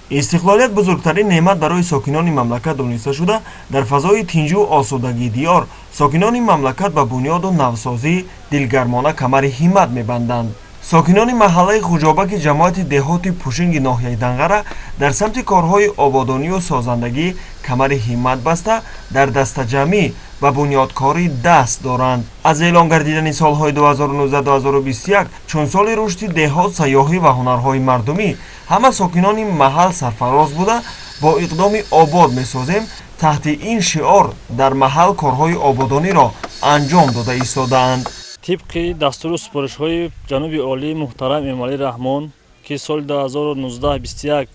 Истиқлолият бузургтарин неъмат барои сокинони мамлакат дониста шуда, дар фазои тинҷу осудагии диёр сокинони мамлакат ба бунёду навсозӣ дилгармона камари ҳиммат мебанданд. Сокинони маҳаллаи Хуҷобаки ҷамоати деҳоти Пушинги ноҳияи Данғара дар самти корҳои ободонию созандагӣ камари ҳиммат баста, дар дастаҷамъӣ ба бунёдкорӣ даст доранд. Аз эълон гардидани солҳои 2019-2021 чун соли рушди деҳот, сайёҳӣ ва ҳунарҳои мардумӣ, ҳама сокинони маҳал сарфароз буда, бо иқдоми «Обод месозем» таҳти ин шиор дар маҳал корҳои ободониро анҷом дода истодаанд. Тибқи дастуру супоришҳои ҷаноби олии муҳтарам Эмомалӣ Раҳмон, ки соли 2019-21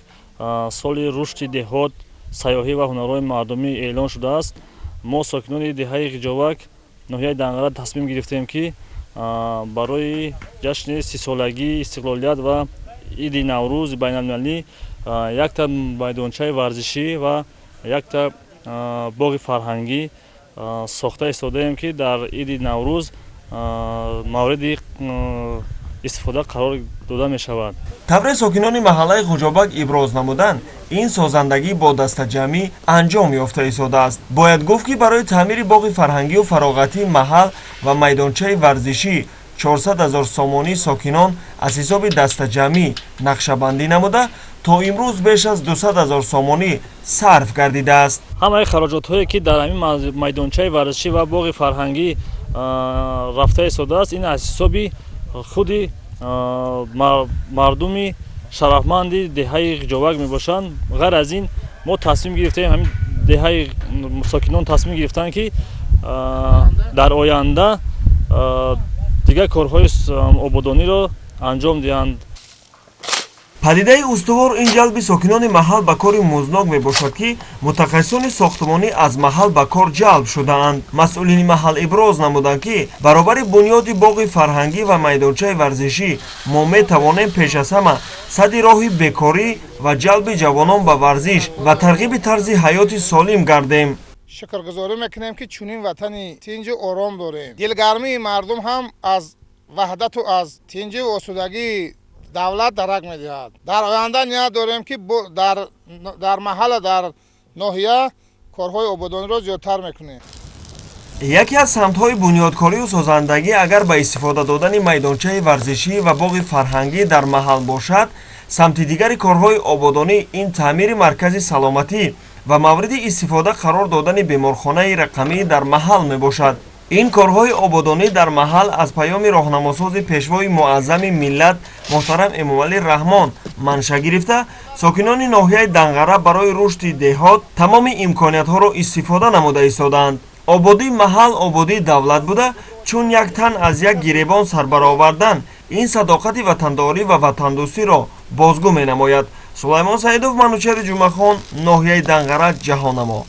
соли рушди деҳот, сайёҳӣ ва ҳунарҳои мардумӣ эълон шудааст, мо, сокинони деҳаи Ғиҷовак, ноҳияи Данғара, тасмим гирифтем, ки барои ҷашни 30-солагии истиқлолият ва иди Наврӯзи байналмилалӣ якта майдончаи варзишӣ ва якта боғи фарҳангӣ сохта истодаем, ки дар иди Наврӯз мавриди истифода қарор дода мешавад. Тавре сокинони маҳаллаи Хуҷобак иброз намуданд, ин созандагӣ бо дастаҷамъӣ анҷом ёфта истодааст. Бояд гуфт, ки барои таъмири боғи фарҳангию фароғатии маҳал ва майдончаи варзишӣ 400 ҳазор сомонӣ сокинон аз ҳисоби дастаҷамъӣ нақшабандӣ намуда, то имрӯз беш аз 200 ҳазор сомонӣ сарф гардидааст. Ҳамаи хароҷотҳое, ки дар ҳамин майдончаи варзишӣ ва боғи фарҳангӣ рафта истодааст, ин аз ҳисоби худи мардуми шарафманди деҳаи Ғиҷовак мебошанд. Ғайр аз ин, мо тасмим гирифтаем, ҳамин деҳаи сокинон тасмим гирифтанд, ки дар оянда дигар корҳои ободониро анҷом диҳанд. Падидаи устувор ин ҷалби сокинони маҳал ба кори музднок мебошад, ки мутахассисони сохтмонӣ аз маҳал ба кор ҷалб шудаанд. Масъулини маҳал иброз намуданд, ки баробари бунёди боғи фарҳангӣ ва майдончаи варзишӣ мо метавонем пеш аз ҳама садди роҳи бекорӣ ва ҷалби ҷавонон ба варзиш ва тарғиби тарзи ҳаёти солим гардем. Шукргузорӣ мекунем, ки чунин ватани тинҷу ором дорем. Дилгармии мардум ҳам аз ваҳдату аз тинҷу осудагии давлат дарак медиҳад. Дар оянда ният дорем, ки дар маҳалла, дар ноҳия корҳои ободониро зиёдтар мекунем. Яке аз самтҳои бунёдкорию созандагӣ агар ба истифода додани майдончаи варзишӣ ва боғи фарҳангӣ дар маҳал бошад, самти дигари корҳои ободонӣ ин таъмири маркази саломатӣ ва мавриди истифода қарор додани беморхонаи рақамӣ дар маҳал мебошад. Ин корҳои ободонӣ дар маҳал аз паёми роҳнамосози Пешвои муаззами миллат муҳтарам Эмомалӣ Раҳмон манша гирифта, сокинони ноҳияи Данғара барои рушди деҳот тамоми имкониятҳоро истифода намуда истодаанд. Ободии маҳал ободии давлат буда, чун як тан аз як гиребон сарбаровардан ин садоқати ватандорӣ ва ватандӯстиро бозгӯ менамояд. Сулаймон Саидов, Манучари Ҷумъахон, ноҳияи Данғара, Ҷаҳонамо.